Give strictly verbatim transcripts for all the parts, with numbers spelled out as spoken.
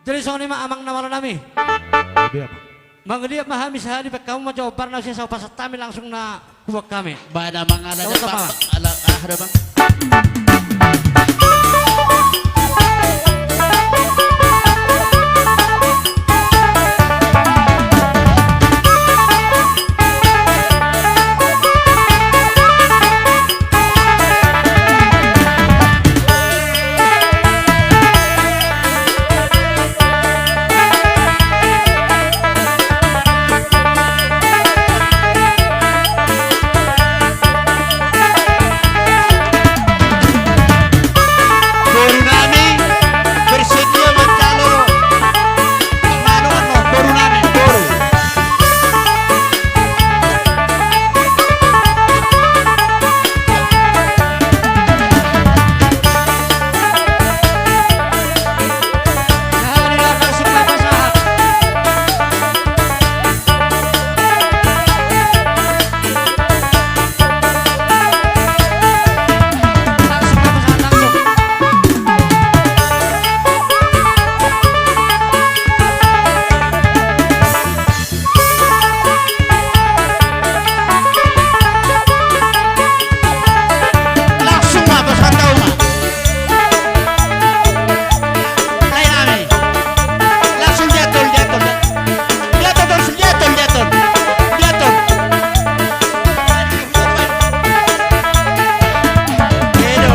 Jadi songon i ma amang na malo nami. Mangaliat ma hami sahali, baen hamu ma jo ombar na usia, sai pasahat hami langsung na huboan hami. Baen amang, ala, ala, ah, da, bang. Boru nami, bersedia manjalo. Boru nami, boru. Langsung ma, pasahat hamu ma. Lain ami. Langsung diatur, diatur, diatur. Diatur, diatur, diatur. Diatur. Edo.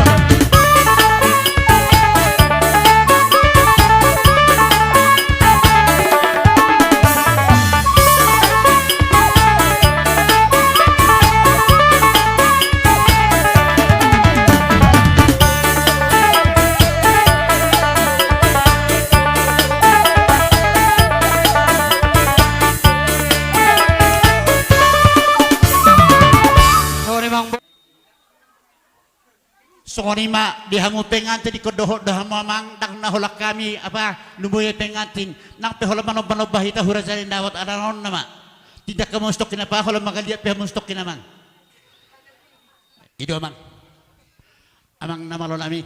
Songon i ma di hamu pengantin, ingkon dohot do hamu amang, ndang na holan hami, apa, lumobi pengantin, nang pe holan manomba-nomba hita hu Raja ni Dapot, ala na on nama. Tindak hamu stokkin apa, holan mangaliat pe hamu stokkin amang. I do amang. Amang na malo nami.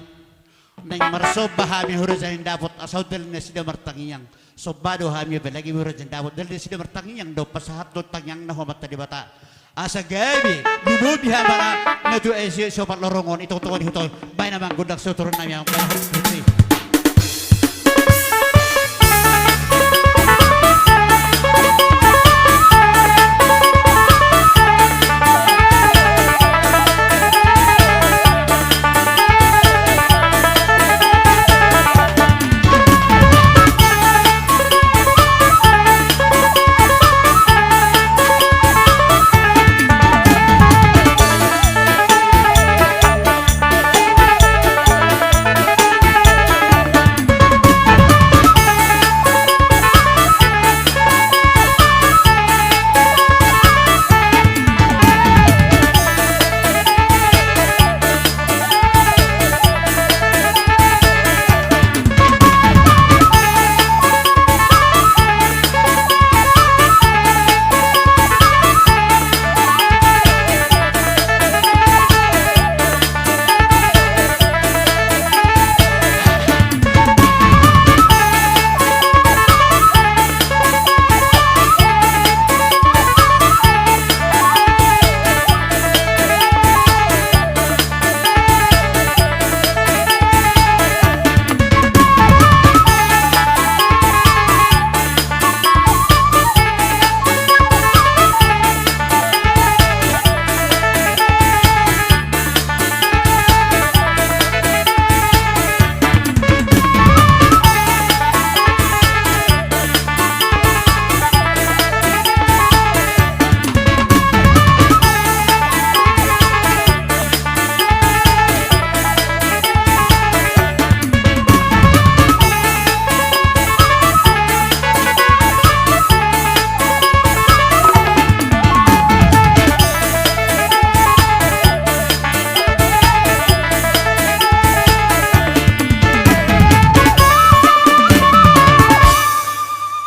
Naeng marsomba hami hu Raja ni Dapot, asa undal nasida martangiang. Somba do hami, apalagi hu Raja ni Dapot, undal nasida martangiang, do pasahathon tangiangna hu Amanta Debata. Asa gabe lumobi hamuna na tu ese sopat lorong on, itongtong on, itongtong on. Baen amang gondang sitorop nami amang.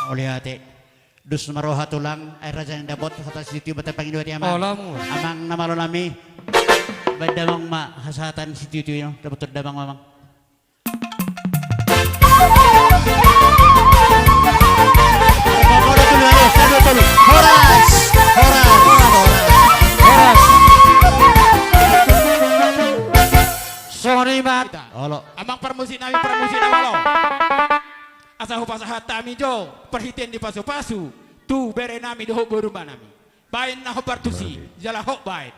Mauliate. Dos ma roha tulang, ai raja ni dapot, hata sitio ma tapangido ate amang. Amang na malo nami. Baen damang ma hasahatan sitio-tio, dapoton damang ma amang. pasahat hami jo parhitean ni pasupasu tu berenami dohot boru nami. Baen na hombar tusi, jala hot baen.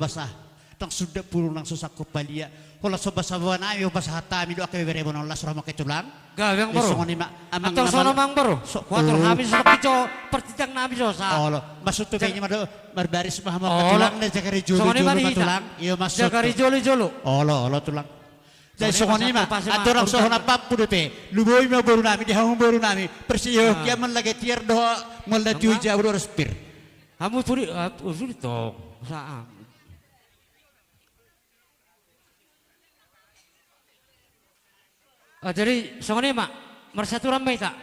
Basa, ndang suda puru nang so sangkop balia. Holan so basa boa nami, hupasahat hami do angka beberebo na las roha mangke tulang. Gabe amang boru. Songon i ma amang. Antong songon i ma amang boru. Kuatur hami so partinjak nami so sa. Olo, maksud tu i ma do, marbaris ma hamu angka tulang, na jaga rijolo-jolo ma tulang. Iyo, maksud tu. Jaga rijolo-jolo. Olo, olo tulang. Jadi songon i ma, andorang so hona pampu dope, luboi ma boru nami, di hamu boru nami, persiho kiaman lagi tiar dohot, mula tu jabu do respir. Hamu turi, ah, turi tong. Sa. Ah, jadi songon i ma, marsaturan ma hita.